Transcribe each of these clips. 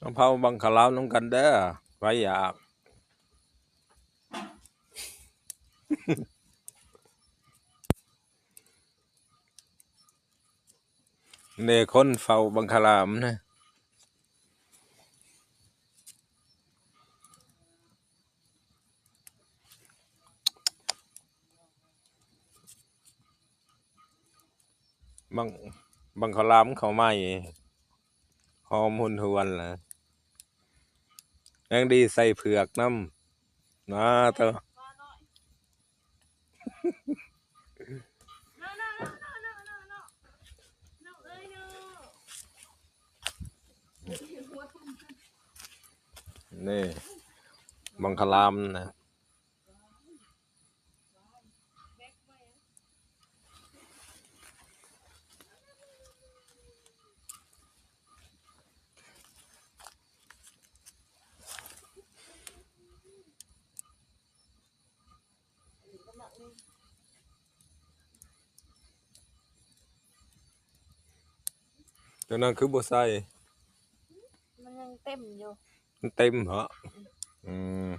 ມາເຜົາບັງຄະລາມນຳກັນເດີ ໃຜຢາກ. ແນ່ ຄົນເຝົ້າບັງຄະລາມນະ. ບັງ ບັງຄະລາມເຂົ້າໃໝ່ ຫອມຫົນຫວນລະ ຍັງດີໃສ່ເຜືອກນຳ ນາເຕີ. ນີ້ ບັງຄະລາມນະ. ຕົວນັ້ນຄືບໍ່ໃສ່? ມັນຍັງເຕັມຢູ່. ມັນເຕັມເຫາະ? ອືມ.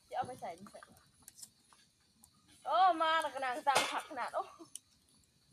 ຊິເອົາໄປໃສ່ ໂອ້ ມາແລ້ວກໍນັ່ງສັ່ງຄັກຂະໜາດ ໂອ້.